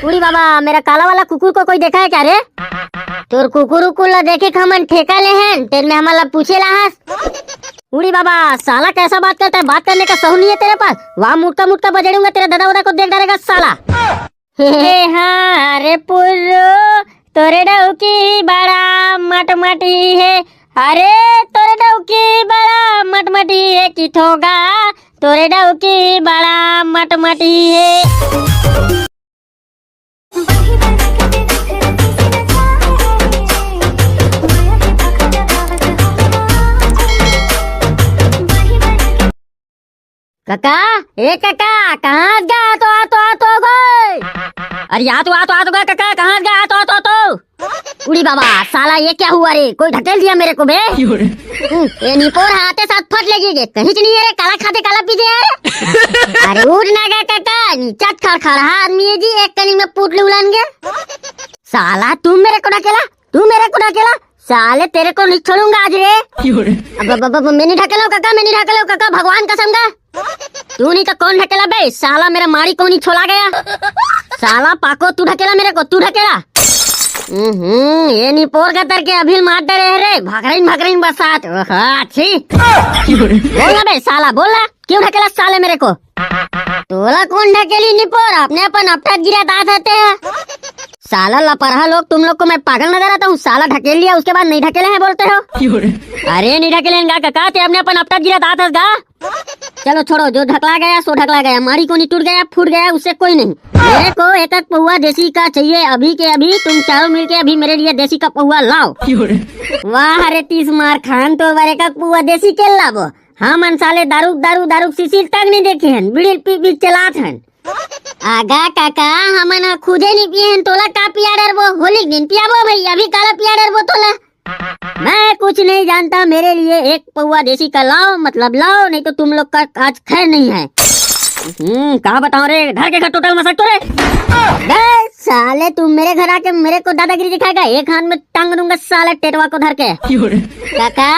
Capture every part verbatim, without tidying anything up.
उड़ी बाबा, मेरा काला वाला कुकुर को कोई देखा है क्या रे? तोर कुकुर उकुर ला देखे के हमन ठेका ले हन, तेरे में हमन ला पूछे ला हस। उड़ी बाबा, साला कैसा बात करता है, बात करने का सहूर नहीं है तेरे पास। वहाँ मुटका मुटका बजेड़ूंगा, तेरा दादा वादा को देख डालेगा साला। हे हाँ रे पुर्रो, तोरे डौकी बड़ा मटमटी है। अरे तोरे डौकी बड़ा मटमटी है कि थोगा, तोरे डौकी बड़ा मटमटी है। काका, ए काका, कहाँ गा? तो आ तो आ तो गए। अरे आ तो आ तो आ तो गए काका, कहाँ गा? आ तो आ तो आ तो। उड़ी बाबा, साला ये क्या हुआ रे? कोई ढकेल दिया मेरे को बे। हम्म, ये निपोर हाथे साथ फट लेगी ये। कहीं से नहीं है रे, काला खाते काला पीते है रे। अरे उठ ना गा काका, नीचा खड़खड़ा आदमी है जी, एक कनी में पुटली उलान गया। साला तू मेरे को ढकेला, तू मेरे को ढकेला, साले तेरे को नहीं छोड़ूंगा आज रे। अब, अब, अब, अब मैं नहीं ढकेला हूँ काका, मैं नहीं ढकेला हूँ काका, भगवान कसम का। तू नहीं तो कौन ढकेला बे? साला मेरा मारी कोनी छोला गया। साला पाको तू ढकेला मेरे को, तू ढकेला। हम्म, ये निपोर का तरके अभी मार डरे है रे, भकरीन भकरीन बसात। ओहो, अच्छी। बोल ना बे साला, बोल ना, क्यों ढकेला साले मेरे को? तोला कौन ढकेली निपोर? अपने अपन अपटा गिरा दात हते हैं। साला लपरहा लोग, तुम लोग को मैं पागल नजर आता हूँ? साला ढकेल लिया, उसके बाद नहीं ढकेले हैं बोलते हो? अरे नहीं ढकेले हैं गा काका, ते अपने अपन अपटा गिरा दात हस गा। चलो छोड़ो, जो ढकला गया सो ढकला गया, मारी कोनी टूट गया फूट गया, उससे कोई नहीं। मेरे को एक एक पौवा देसी का चाहिए अभी के अभी। तुम चारों मिलके अभी मेरे लिए देसी का पौवा लाओ। वाह रे तीस मार खान, तो बार एक एक पौवा देसी के लाबो। हमन साले दारू दारू दारू सीसी तक नहीं देखे हन, बीड़ी पी पी चलात हन। आगा काका, हमन ह खुदे नहीं पिए हन, तोला का पिया डरबो? होली के दिन पियाबो भाई, अभी काला पिया डरबो तोला? मैं कुछ नहीं जानता, मेरे लिए एक पौवा देसी का लाओ, मतलब लाओ, नहीं तो तुम लोग का आज खैर नहीं है। हम्म, का बताओ रे, धर के घर टोटल मसक तो रे। बे साले, तू मेरे घर आके मेरे को दादागिरी दिखाएगा? एक हाथ में टांग दूंगा साले टेटवा को धर के। काका,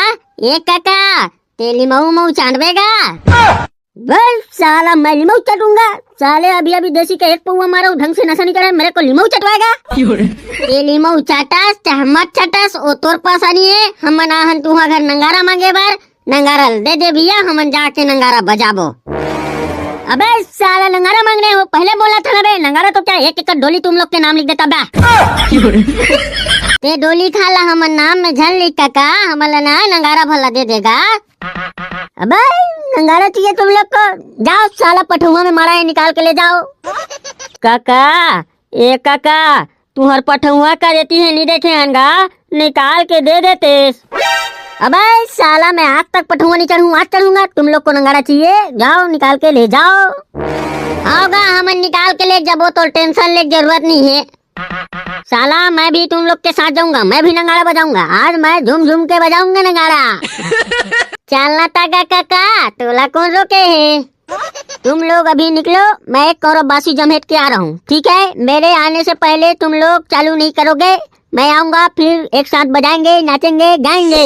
ए काका, ते लिमऊ मऊ चांटबे गा? बे साला, मैं लिमऊ चाटूंगा? साले, अभी अभी देसी का एक पौवा मारा हूँ, ढंग से नशा नहीं चढ़ा है, मेरे को लिमऊ चटवाएगा? ये लिमऊ चाटस चाहे मत चाटस, वो तोर परेशानी है। हमन आहन तुहा घर नंगारा मांगे बर, नंगारा दे दे भैया, हमन जाके नंगारा बजाबो। अबे साला, नंगारा मांगने हो, पहले बोला था ना बे, नंगारा तो क्या एक एकड़ डोली तुम लोग के नाम लिख देता बे। ते डोली खा ला, हमन नाम में झन लिख काका, हमन ला ना नंगारा भला दे देगा। अबे, नंगारा चाहिए तुम लोग को? जाओ साला, पठुआ में मारा है, निकाल के ले जाओ। काका, ए काका, तुहर पठुआ का देती है, नहीं देखे हन गा, निकाल के दे देते। अबे साला, मैं आज तक पठुआ नहीं चढ़ूँ, आज चढ़ूंगा। तुम लोग को नंगारा चाहिए, जाओ निकाल के ले जाओ। आओगा, हमन निकाल के ले जाबो, तो टेंशन ले जरूरत नहीं है। साला, मैं भी तुम लोग के साथ जाऊंगा, मैं भी नंगारा बजाऊंगा। आज मैं झूम झूम के बजाऊंगा नंगारा। चलना तागा काका, तोला कौन रोके है? तुम लोग अभी निकलो, मैं एक कौरव बासी जमेट के आ रहा हूँ, ठीक है? मेरे आने से पहले तुम लोग चालू नहीं करोगे, मैं आऊंगा, फिर एक साथ बजाएंगे, नाचेंगे, गाएंगे।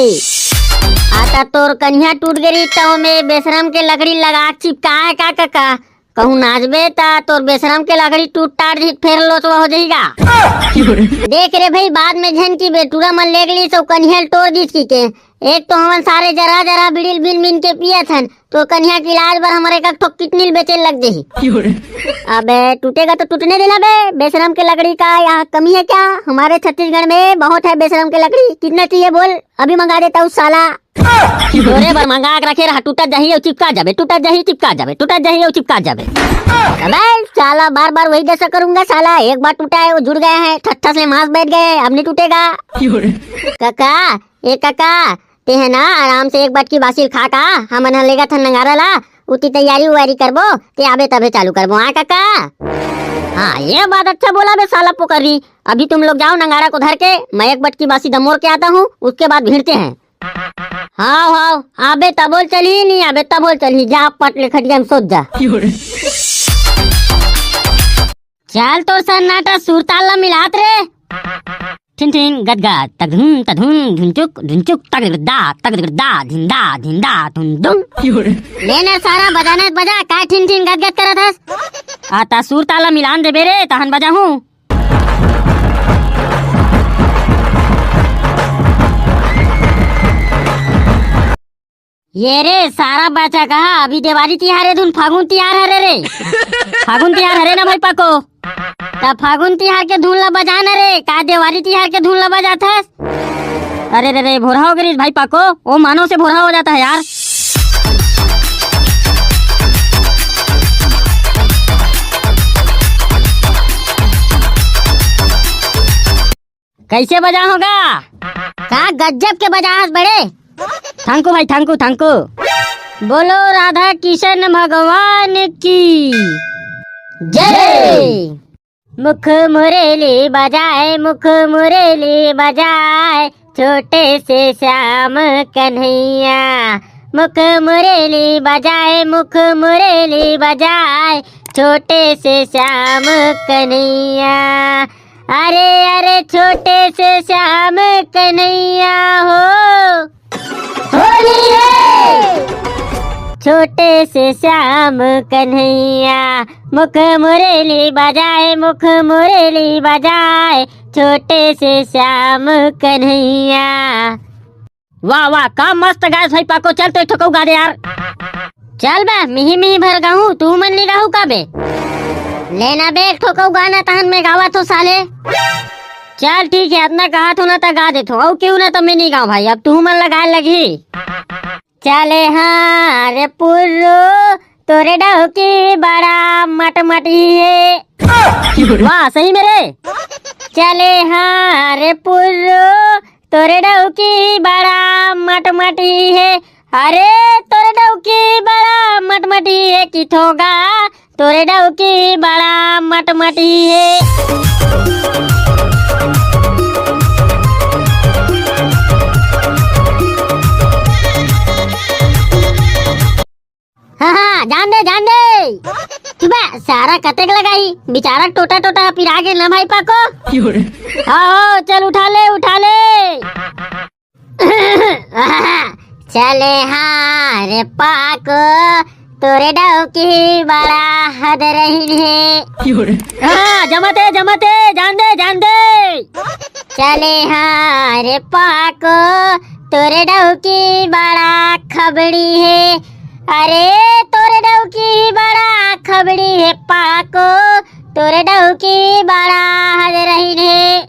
आता तोर कन्हिया टूट गई तो मैं बेशरम के लकड़ी लगा चिपका है का काका? कहूँ नाचबे ता तोर बेशरम के लकड़ी टूट टाट जी, फेर लोचवा हो जाएगा। देख रे भाई, बाद में झन की बेटूरा मन लेग ली सो कन्हिया ल टोर दीस की के। एक तो हमन सारे जरा जरा बिड़िल बिन बिन के पियत हन, तो कन्हिया के इलाज बर हमर एक ठो किडनी ल बेचे लग जाही। अबे टूटेगा तो टूटने देना बे, बेशरम के लकड़ी का यहाँ कमी है क्या? हमारे छत्तीसगढ़ में बहुत है बेशरम के लकड़ी, कितना चाहिए बोल, अभी मंगा देता हूँ साला। तोरे बर मंगा के रखे रहा, टूटत जाही अउ चिपका जाबे, टूटत जाही, चिपका जाबे, टूटत जाही अउ चिपका जाबे। अबे साला, बार बार वही दशा करूंगा साला, एक बार टूटा है, वो जुड़ गया है, ठस ठस ले मांस बैठ गए हैं, अब नहीं टूटेगा। काका, ए काका, ते है ना, आराम से एक बटकी बासी ल खा का, हमन ह लेगत हन नंगारा ला, उती तैयारी उयारी करबो, ते आबे तभे चालू करबो, हाँ काका? हाँ, ये बात अच्छा बोला बे साला पोकरी, अभी तुम लोग जाओ नंगारा को धर के, मैं एक बटकी बासी दमोर के आता हूँ, उसके बाद भिड़ते हैं। हाव, हाव, आबे तभो ले चलही, नहीं आबे तभो ले चलही, जा पट ले खटिया में सोच जा। चल तोर सन्नाटा सुरताल ला मिलात रे। ठिन ठिन गदगा, तगधुन तधुन, धुनचुक धुनचुक, तगड़दा तगड़दा, धिंदा धिंदा, धुन धुन। ले ना सारा बजाना बजा, काय ठिन ठिन गदगद करत हस? आता सुरताल ला मिलान देबे रे, तहन बजाहूँ। ये रे सारा बाचा कहा, अभी देवारी तिहार हे धुन फागुन तिहार हरे रे। फागुन तिहार हरे ना भाई पाको, त फागुन तिहार के धुन ला बजा ना रे, का देवारी तिहार के धुन ला बजाथस? अरे रे रे, भोरहा हो गे रिस भाई पाको, ओ मानो से भोरहा हो जाता है यार। कैसे बजा होगा? का गजब के बजा हस बड़े। थैंक यू भाई, थैंक यू, थैंक यू। बोलो राधा किशन भगवान की जय। मुख मुरली बजाए, मुख मुरली बजाए, छोटे से श्याम कन्हैया। मुख मुरली बजाए, मुख मुरली बजाए, छोटे से श्याम कन्हैया। अरे अरे छोटे से श्याम कन्हैया हो। होली है। छोटे से श्याम कन्हैया, मुख मुरली बजाए, मुख मुरली बजाए, छोटे से श्याम कन्हैया। वाह वाह, का मस्त गायस भाई पाको। चल तो एक ठो गा दे यार। चल बे, मिही मिही भर गाहूं, तू मन नी गाहू का बे? लेना बे, एक ठो गाना तहन मैं गावत हो साले। चल ठीक है, अतना कहा थो ना त गा देथो, अउ क्यों ना त मैं नी गाऊं भाई, अब तू मन लगाए लगी। चले हाँ रे पुर्रो, तोरे डौकी बड़ा मटमटी है। वाह, सही में रे। चले हाँ रे पुर्रो, तोरे डौकी बड़ा मटमटी है। अरे तोरे डौकी बड़ा मटमटी है कि थोगा, तोरे डौकी बड़ा मटमटी है। हाँ हाँ, जान दे, जान दे। चुबा, सारा कतेक लगाई, बेचारा टोटा टोटा पिरा गेल ना भाई पाको। हाँ हो, चल उठा ले, उठा ले। चले हाँ रे पाको, तोरे डौकी बड़ा हद रही है। हाँ, जमते, जमते, जान दे, जान दे। चले हाँ रे पाको, तोरे डौकी बड़ा खबड़ी है। अरे तोरे डौकी बड़ा खबड़ी है पाको, तोरे डौकी बड़ा हद रही है।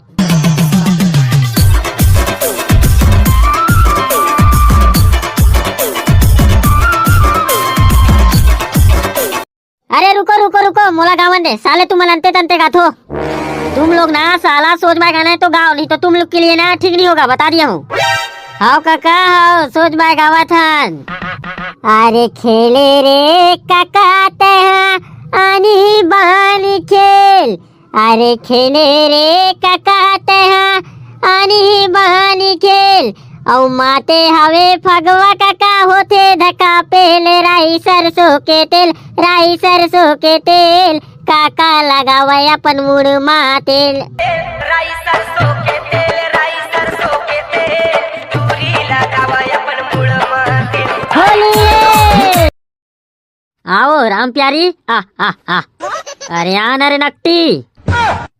अरे रुको रुको रुको, मोला गावन दे साले, तुमन अंते तंते गाथो। तुम लोग ना साला सोच बाय गाना है तो गाओ, नहीं तो तुम लोग के लिए ना ठीक नहीं होगा, बता दिया हूँ। हाव काका, हाव सोच बाय गावत हन। अरे खेले रे काका तेहा आनी बानी खेल, अरे खेले रे काका तेहा आनी बानी खेल, अउ माते हवे फगवा काका होथे धक्का पेल, राई सरसों के तेल, राई सरसों के तेल, काका लगावे अपन मुड़ मा तेल। राई सरसों के तेल, राई सरसों के तेल, टूरी लगावे अपन मुड़ मा तेल। होली है। आओ राम प्यारी, आ आ आ। अरे आ ना रे नकटी।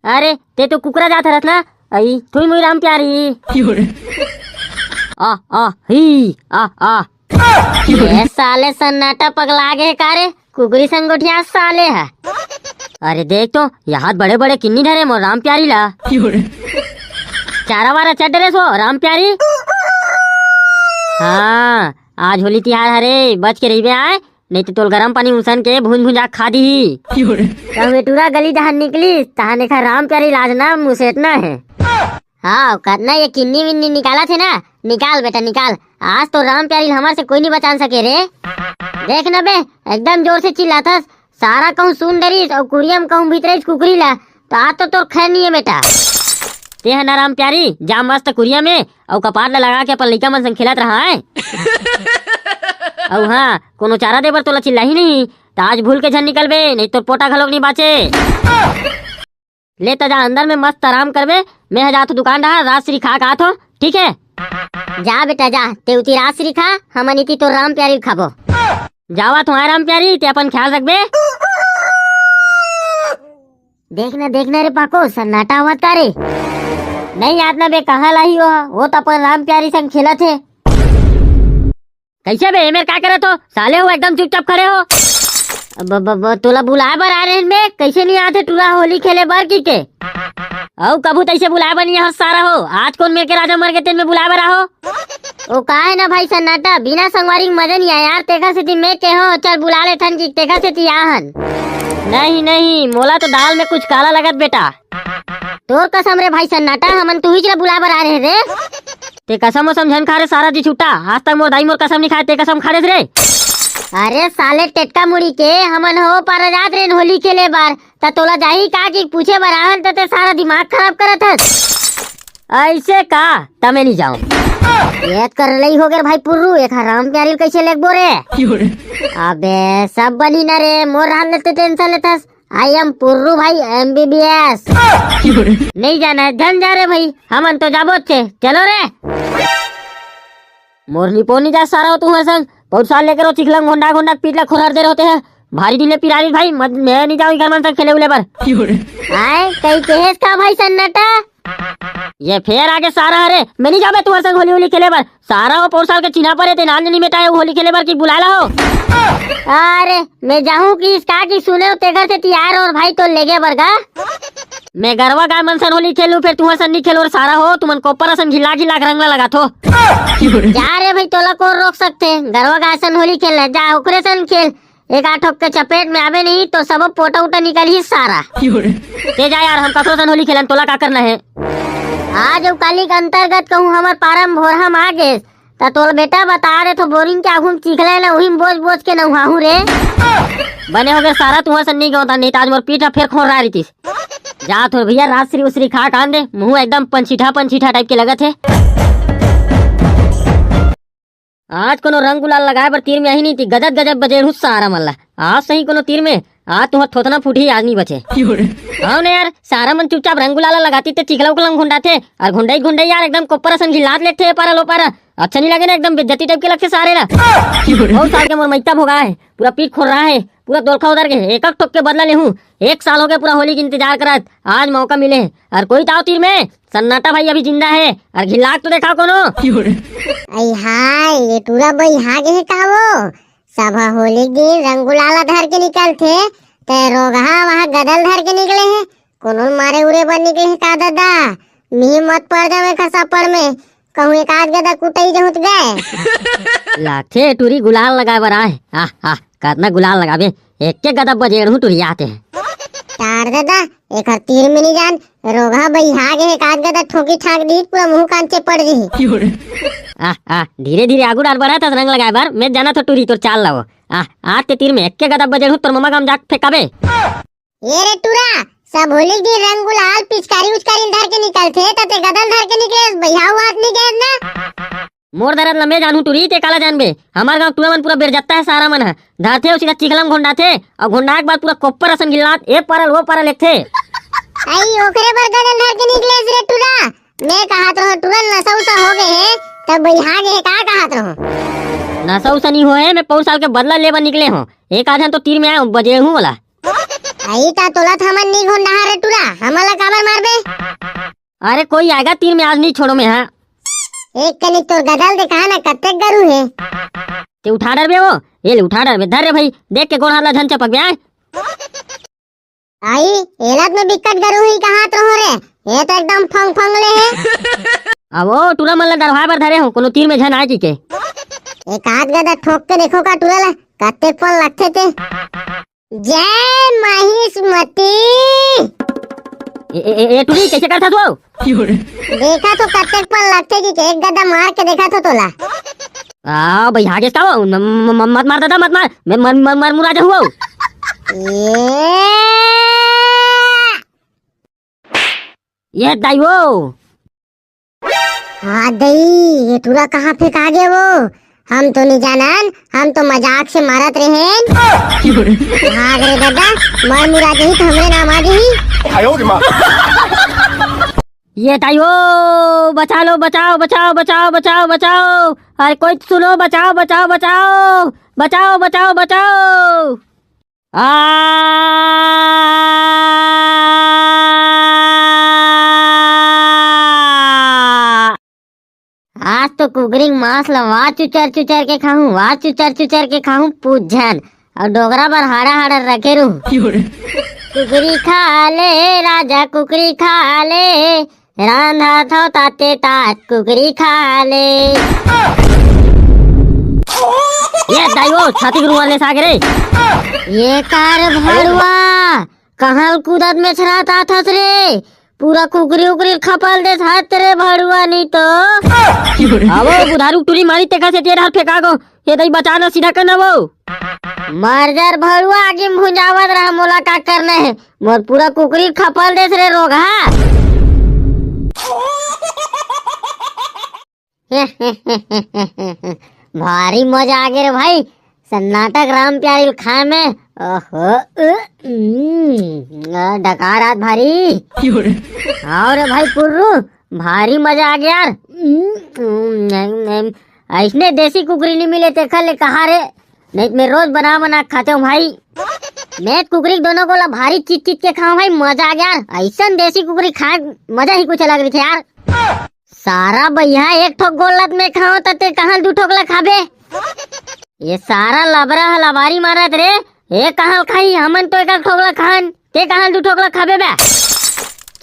अरे ते तो कुकरा जात हरस ना, आई थुई मुई राम प्यारी। आ आ ही आ आ। ये साले सन्नाटा पगला गे का रे? कुकरी संग गोठिया साले है। अरे देख तो, ये हाथ बड़े बड़े किन्नी धरे मोर राम प्यारी ला। चारा वारा चढ़ रे सो राम प्यारी। हाँ, आज होली तिहार हरे, बच के रहिबे आय, नहीं तो तोल गरम पानी उसन के भूंज भूंजा खा दीही। कहूँ टूरा गली जहाँ निकली, तहाँ देखा राम प्यारी लाज ना मुसेटना है। हाँ, कतना ये किन्नी विन्नी निकाला थे ना, निकाल बेटा निकाल। आज तो राम प्यारी हमर से कोई नहीं बचान सके रे। देख ना बे, एकदम जोर से चिल्लाथस, सारा कहूँ सुन डरिस अउ कुरिया म कहूँ भीतरइस कुकरी ला, तो आज तो तोर खैर नहीं है बेटा। ते ह ना राम प्यारी, जा मस्त कुरिया में अउ कपाट ला लगा के अपन लइका मन संग खेलत रहा है। अउ हाँ, कोनो चारा दे बर तोला चिल्लाही नहीं, त आज भूल के झन निकलबे, नहीं तोर पोटा घलोक नहीं बाचे। ले त जा अंदर में मस्त आराम करबे, मैं ह जाथो दुकान डहार राजश्री खा के आथो, ठीक है? जा बेटा जा, ते उती राजश्री खा, हमन इती तोर राम प्यारी खाबो। जावत हूँ राम प्यारी, ते अपन ख्याल रखबे। देख ना, देख ना रे पाको, सन्नाटा आवत का रे? नहीं याद ना बे, कहाँ लाही वो, वो तो अपन राम प्यारी संग खेलत हे। कइसे बे, एमेर का करत हो? साले हो एकदम चुपचाप खड़े हो। ब, ब, ब, तोला बुलाए बर आ रहे हैं बे, कइसे नहीं आते टूरा होली खेले बर की के? अउ कभू तइसे बुलाए बर नहीं हस सारा हो। आज कोन मेर के राजा मर गे तेन में बुलाए बर आहो? ओ का हे ना भाई सन्नाटा, बिना संगवारी के मजा नहीं आय यार, तेखर सेती मैं के हो, चल बुला लेथन कि तेखर सेती आहन। नहीं, नहीं, मोला तो दाल में कुछ काला लगत बेटा। तोर कसम रे भाई सन्नाटा, हमन तुहीच ला बुलाए बर आ रहे रे। ते कसम वसम झन खा रे सारा जी छुट्टा, आज तक मोर दाई मोर कसम नहीं खाए, ते कसम खा रे। अरे साले टेटका मुड़ी के, हमन हो पारा जात रेन होली खेले बर, त तोला जाही का कि पूछे बर आहन त ते सारा दिमाग खराब करत हस। अइसे का? त मैं नहीं जाऊं। ये कर लई हो गे भाई पुर्रू, एक हराम प्यारी ल कइसे लेगबो रे? अबे सब बनी ना रे, मोर हाल ले ते टेंशन लेथस। आई एम पुर्रू भाई एमबीबीएस। नहीं जाना है, झन जा रे भाई, हमन तो जाबो छे, चलो रे। मोर निपोनी जा सारा हो तुहर संग, बहुत साल लेकर वो चिखलम घोंडा घोंडा पीट ला खुरहर दे रहते हैं। भारी दिन ले पिरारी भाई, मत, मैं नहीं जाऊँ घर मन संग खेले उले बर। आए, कहीं कहेस का भाई सन्नाटा? ये फेर आगे सारा हरे, मैं नहीं जाबे तुहर संग होली होली खेले बर। सारा हो पौर साल के चिन्हा पर हे, ते नान नहीं मेटा है होली खेले बर की बुलाए ला हो। अरे, मैं जाहूँ कि इसका की सुने हो तेखर से तियार और भाई तो लेगे बर गा। मैं गरवा गाय मन सन होली खेलूं, फेर तुहर सन नहीं खेलो रे सारा हो, तुमन कोपर असन घिला घिला के रंग ला लगाथो। जा रे भाई, तोला कोन रोक सकथे? गरवा गाय सन होली खेलना, जा ओकरे सन खेल। एक आठ ठोक के चपेट में आबे नहीं तो सबो पोटा उटा निकलही सारा। ते जा यार, हम ककरो सन होली खेलन, तोला का करना है? आज अउ काली के अंतर्गत कहूँ हमर पारा म भोरहा म आ गेस, त तोला बेटा बता देथो, बोरिंग के आघू म चिखला हे ना, उही म बोझ बोझ के नहुआहूँ रे। बने हो गे सारा, तुहर सन नहीं गवता, नहीं त आज मोर पीठ ह फेर खोर रहा रहितिस। जा थोर भैया, राजश्री उश्री खा कान दे, मुंह एकदम पंछीठा पंछीठा टाइप के लगत हे। आज कोनो रंग गुलाल लगाए बर तीर में आही नहीं ती, गजब गजब बजेड़हूँ सारा मन ला। आज सही कोनो तीर में, आज तुहर थोथना फूटही, आज नहीं बचे। हाँ ने यार, सारा मन चुपचाप रंग गुलाल लगाती ते चिखला उखला म घुंडाथे, और घुंडई घुंडई यार एकदम कोपर असन घिलात लेथे ए पारा ल ओ पारा। अच्छा नहीं लगे ना, एकदम बेइज्जती टाइप के लगथे सारे ला। बहुत साल के मोर मइता भोगा है, पूरा पीठ खोर रहा है, पूरा दोलखा उधर के, एक एक ठोक के बदला लेहूँ। एक साल हो गए पूरा होली के इंतजार करत, आज मौका मिले है। और कोई ताव तीर में, सन्नाटा भाई अभी जिंदा है, और घिलाक तो देखा कोनो। आई हाय, ये टूरा बइहा गे हे का वो? सब ह होली के दिन रंग गुलाल धर के निकलथे, ते रोगहा वहाँ गदल धर के निकले हे। कोनो ल मारे उरे बर निकले हे का ददा? मिही मत पड़ जावे खसापड़ में, कहूँ एक आध गदा कुटई जहूँ त गए। लागथे टूरी गुलाल लगाए बर आए। आह, आह, कतना गुलाल लगाबे, एक के गदा बजेड़हूँ टूरी आते हैं। टार ददा, एकर तीर में नहीं जान, रोगहा बइहा गे हे, एक आध गदा ठोकी ठाक दी, पूरा मुंह कान चेपड़ दी। आह, आह, धीरे धीरे आगू डार बढ़त हस रंग लगाए बर, मैं जाना थो टूरी तोर चाल लाओ। आह, आज ते तीर में एक के गदा बजेड़हूँ तोर ममा गाम जाके फेंकाबे। ए रे टूरा, सब होली के दिन रंग गुलाल, पिचकारी उचकारी धर के निकलथे, त ते गदल धर के निकले, बइहा हुआ आदमी के ना। मोर दरद ल मैं जानहूँ टूरी, ते काला जानबे? हमार गांव टूरा मन पूरा बेरजत्ता है, सारा मन ह धरथे अउ सीधा चिखला म घोंडाथे, अउ घोंडाए के बाद पूरा कोप्पर असन गिल्लात, ए पारा ल ओ पारा लेथे। आई ओकरे बर गदल धर के निकले रे टूरा। मैं कहत रहूँ टूरा नशा उशा हो गए है, तब बइहा गए है, का कहत रहूँ? नशा उशा नहीं होए, मैं पौर साल के बदला लेबर निकले हूँ। एक आधन तो तीर में आए बजेड़हूँ वाला। आई ता तोला थमन नी घोंडा रे टूरा, हमन ला काबर मारबे? अरे कोई आएगा तीर में, आज नहीं छोड़ो मैं, हाँ। एक कनी तोर गदल देखा ना, कतेक गरू है। ते उठा डरबे वो, ये ले उठा डरबे, धर रे भाई, देख के गोड़ हाथ ला झन चपक बे, आए। आई, एलत में बिकट गरू ही कहात रहो रे, ये तो एकदम फंग फंग ले है। अब ओ टूरा मन ला डरवाए बर धरे हो, कोनो तीर में झन आए की के। एक आध गदा ठोक के देखो का टूरा ला, कतेक पल लगथे ते। जय महिष्मती। ए, ए, ए, ए, टूरी, कैसे करता तू? देखा तो कतेक पल लगथे कि एक गदा मार के देखा तो तोला। आ, भाई, हागेस का वो? म-, म-, म-, मत मार दादा, मत मार। मैं मर, मर, मर मुरा जाऊँ वो। ये। ये दाई वो। हाँ दई, ये टूरा कहाँ फेंका गे वो? हम तो नहीं जानन, हम तो मजाक से मारत रहेन। भाग रे दादा, मर मुरा जही तो हमरे नाम आ जही। ये दाई वो, बचा लो, बचाओ, बचाओ, बचाओ, बचाओ, बचाओ। अरे कोई सुनो, बचाओ, बचाओ, बचाओ, बचाओ, बचाओ, बचाओ। आ! आ! आज तो कुकरी के मांस ला वा चुचर चुचर के खाहूं, वा चुचर चुचर के खाहूं, पूछ झन। अउ डोकरा बर हाड़ा हाड़ा रखे रहूं। कुकरी खा ले राजा, कुकरी खा ले, रांधा थव ताते तात, कुकरी खा ले। ये दाई वो छाती के रुआ ले साग रे। ये कार भड़ुआ, कहाँ कूदत में छरात आथस रे? पूरा कुकरी उकरी खपल देस हत रे भड़ुआ, नहीं तो। आवो बुधारू टूरी मारी तेखा से तेरा हाथ फेंका गो। ये दई बचा ना, सीधा कर ना वो। मर जा रे भड़ुआ, आगे में भुंजावत रहा, मोला का करना है? मोर पूरा कुकरी खपल देस रे रोगहा। भारी मजा आ गया रे भाई, सन्नाटा के राम प्यारी खाए में। ओहो, उ, उम्म, आ, डकार आत भारी। हाँ रे भाई पुर्रू, भारी मजा आ गया यार। उम्म, उम्म, नम, नम। ऐसने देसी कुकरी नहीं मिले तेखर ले कहा रे, नहीं तो मैं रोज बना बना के खाते हूँ भाई। मैं कुकरी के दोनों गोला भारी चीच चीच के खाऊं भाई, मजा आ गया यार। ऐसन देसी कुकरी खाए मजा ही कुछ अलग रही थे यार। सारा बइहा एक ठोक गोला त मैं खाओ त ते कहाँ दू ठोक ला खाबे? ये सारा लबरा ह लबारी मारत रे। ए कहाँ खाही, हमन तो एक ठोक ला खान, ते कहाँ दू ठोक ला खाबे बे?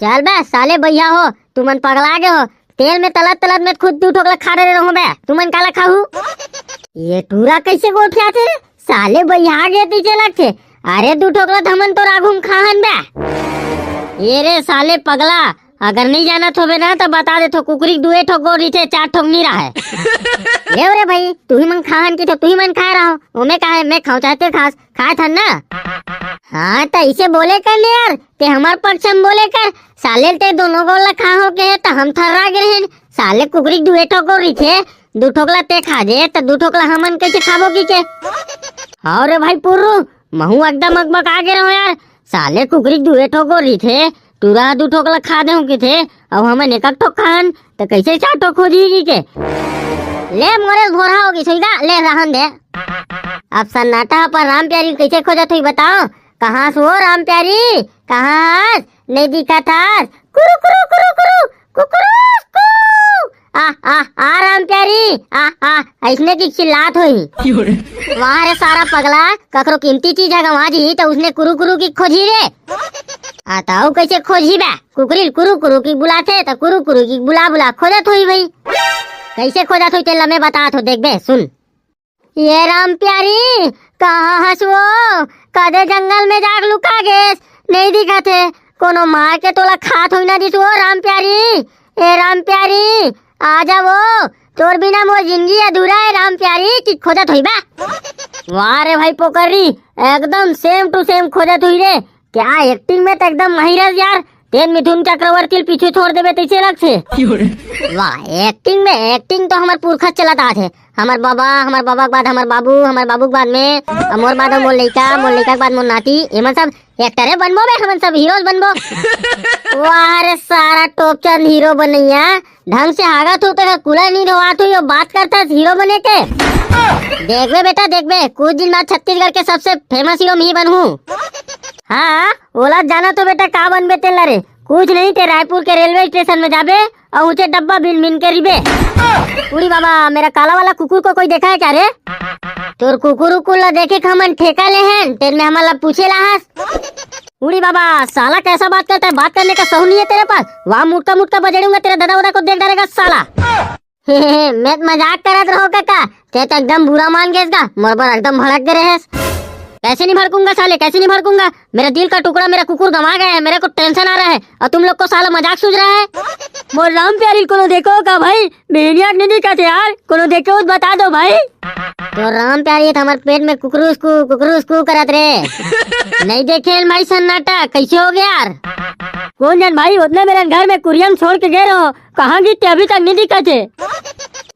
चल बे साले बइहा हो, तुमन पगला गे हो। तेल में तलत तलत मैं खुद दू ठोक ला खा डरे रहूं बे, तुमन काला खाहू? ये टूरा कैसे गोठियाथे रे? साले बइहा गे तइसे लगथे। अरे दू ठोक ला त हमन तोर आघू म खाहन बे। ए रे साले पगला, अगर नहीं जानत होबे ना त बता देथो, कुकरी के दुए ठोक गोड़ रहिथे, चार ठोक नहीं रहय। ले रे भाई, तुही मन खाहन की तो तुही मन खाए रहो, ओमे का है, मैं खाऊं चाहे ते खास, खाए थन ना। हाँ त इसे बोले कर ले यार, ते हमार पक्ष में बोले कर। साले ते दोनों गोड़ ला खा हो के है त हम थर्रा गे रहेन। साले कुकरी के दुए ठोक गोड़ रहिथे, दू ठोक ला ते खा जे त दू ठोक ला हमन कैसे खाबो की के? हाँ रे भाई पुर्रू, महू एकदम अकबका गे रहो यार। साले कुकरी के दुए ठोक गोड़ रहिथे, टूरा दू ठोक ला खा देहूं किथे, अउ हमन एक एक ठोक खान, त कैसे चार ठोक हो जी की के? ले मोरे भोरहा होगी सुइगा, ले रहन दे। अब सन्नाटा पर राम प्यारी कैसे खोजत हुई बताओ? कहाँ से हो राम प्यारी? कहाँ हस? नहीं दिखत हस? कुरु, कुरु, कुरु, कुरु, कुकुरुस, कु। आ, आ, आ राम प्यारी, आ, आ, ऐसने की चिल्लात होही। वाह रे सारा पगला, ककरो कीमती चीज ह गंवा जी त उसने कुरु कुरु की खोजी रे। आ त अउ कैसे खोजी बे? कुकरी ल कुरु कुरु की बुलाथे त कुरु कुरु की बुला बुला खोजत होही भाई। कैसे खोजत होही तेला मैं बतात हो, देखबे, सुन। ये राम प्यारी, कहाँ हस वो? कदे जंगल में जाके लुका गेस, नहीं दिखत हे। कोनो मार के तोला खात होई ना दिस वो राम प्यारी। ए राम प्यारी, आ जा वो, तोर बिना मोर जिंदगी अधूरा है राम प्यारी, की खोजत होई बा। वाह रे भाई पोकरी, एकदम same to same खोजत हुई रे। क्या acting में तो एकदम माहिर है यार। तेन मिथुन चक्रवर्ती ल पीछू छोड़ देबे तइसे लगथे। वाह, acting में, acting तो हमर पुरखा चलत आत हे। हमर बाबा, हमर बाबा के बाद हमर बाबू, हमर बाबू के बाद में, अब मोर बाद में मोर लइका, मोर लइका के बाद मोर नाती, एमन सब actor बनबो बे, हमन सब heroes बनबो। वाह रे सारा टोपचंद hero बनैया, ढंग से हागत हो तेरा कुला नहीं धोआत हो, यो बात करता है hero बने के। देखबे बेटा, देखबे, कुछ दिन बाद छत्तीसगढ़ के सबसे famous hero मी बनहूँ। हाँ, ओला जाना तो बेटा का बनबे तेला रे। कुछ नहीं ते रायपुर के रेलवे स्टेशन में जाबे और ऊंचे डब्बा बिन बिन के रिबे। उड़ी बाबा, मेरा काला वाला कुकुर को कोई देखा है क्या रे? तोर कुकुर उकुर ला देखे के हमन ठेका ले हन, तेन में हमन ला पूछे ला हस। उड़ी बाबा, साला कैसा बात करता है, बात करने का सहूर नहीं है तेरे पास। वहाँ मुटका मुटका बजेड़ूंगा, तेरे दादा वादा को देख डालेगा साला। मैं तो मजाक करत रहो काका, ते तो एकदम बुरा मान गेस गा, मोर पर एकदम भड़क गए रहेस। कैसे नहीं भड़कूंगा साले, कैसे नहीं भड़कूंगा? मेरा दिल का टुकड़ा, मेरा कुकुर गंवा गया है, मेरे को टेंशन आ रहा है और तुम लोग को साला मजाक सूझ रहा है। मोर राम प्यारी कोनो देखो का भाई, बेनिया नहीं दिखा थे यार, कोनो देखे हो तो बता दो भाई। तो राम प्यारी तो हमारे पेट में कुकरूस कु, कुकरूस कु करत रे। नहीं देखे भाई सन्नाटा, कैसे हो गया यार? कौन जान भाई, उतने मेरे घर में कुरियन छोड़ के गए रहो, कहाँ गिरते अभी तक नहीं दिखा थे।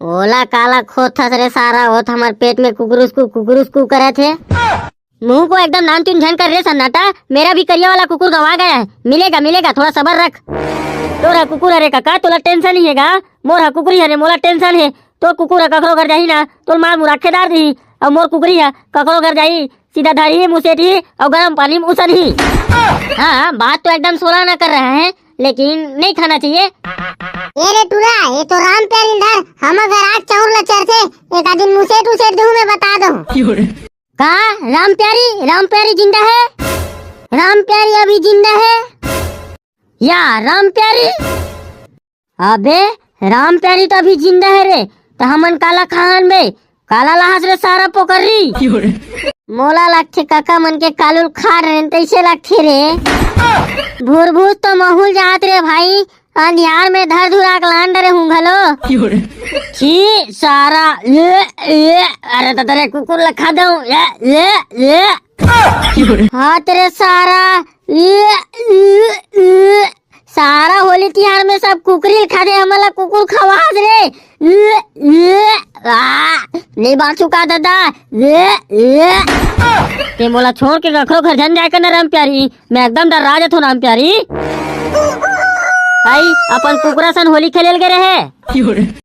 ओला काला खोद थस रे सारा, वो तो हमारे पेट में कुकरूस कु, कुकरूस कु करे थे। मुंह को एकदम नान चुन झन कर रे सन्नाटा, मेरा भी करिया वाला कुकुर गंवा गया है। मिलेगा, मिलेगा, थोड़ा सबर रख। तोरा कुकुर हरे काका, तोला टेंशन ही हेगा, मोर हा कुकुरी हरे, मोला टेंशन है। तोर कुकुर हा कखरो घर जाही ना, तोर मार मुराखे दार दी, और मोर कुकुरी हा कखरो घर जाही, सीधा धरही, मुसेटही और गरम पानी में उसनही। हाँ, बात तो एकदम सोला ना कर रहा है, लेकिन नहीं खाना चाहिए। ए रे टूरा, ये तो राम प्यारी धर, हमर घर आके चाउर ला चरथे, एक आध दिन मुसेट उसेट देहूं मैं, बता दो। का? राम प्यारी, राम प्यारी जिंदा है? राम प्यारी अभी जिंदा है? या राम प्यारी? अबे, राम प्यारी तो अभी जिंदा है रे, तो हमन काला खाहन बे? काला लाहस रे सारा पोकर्री? मोला लगथे कका मन के कालू ल खा डरेन तइसे लगथे रे। भुरभुस तो महूल जात रे भाई, अंधियार में धर धुरा के लान डरे हूं घलो। छी सारा, ए, ए, अरे तो तेरे कुकुर ल खा दऊं, ए, ए, ए। हाथ रे सारा, ए, ए, ए। सारा होली तिहार में सब कुकरी ल खा दे, हमला कुकुर खवास रे। ए, ए, आ, नहीं बांचू का दादा? ए, ए। ते मोला छोड़ के कखरो घर झन जाए कर ना राम प्यारी, मैं एकदम डर्रा जाथों राम प्यारी। आई अपन कुकरा सन होली खेले ल गे रहे।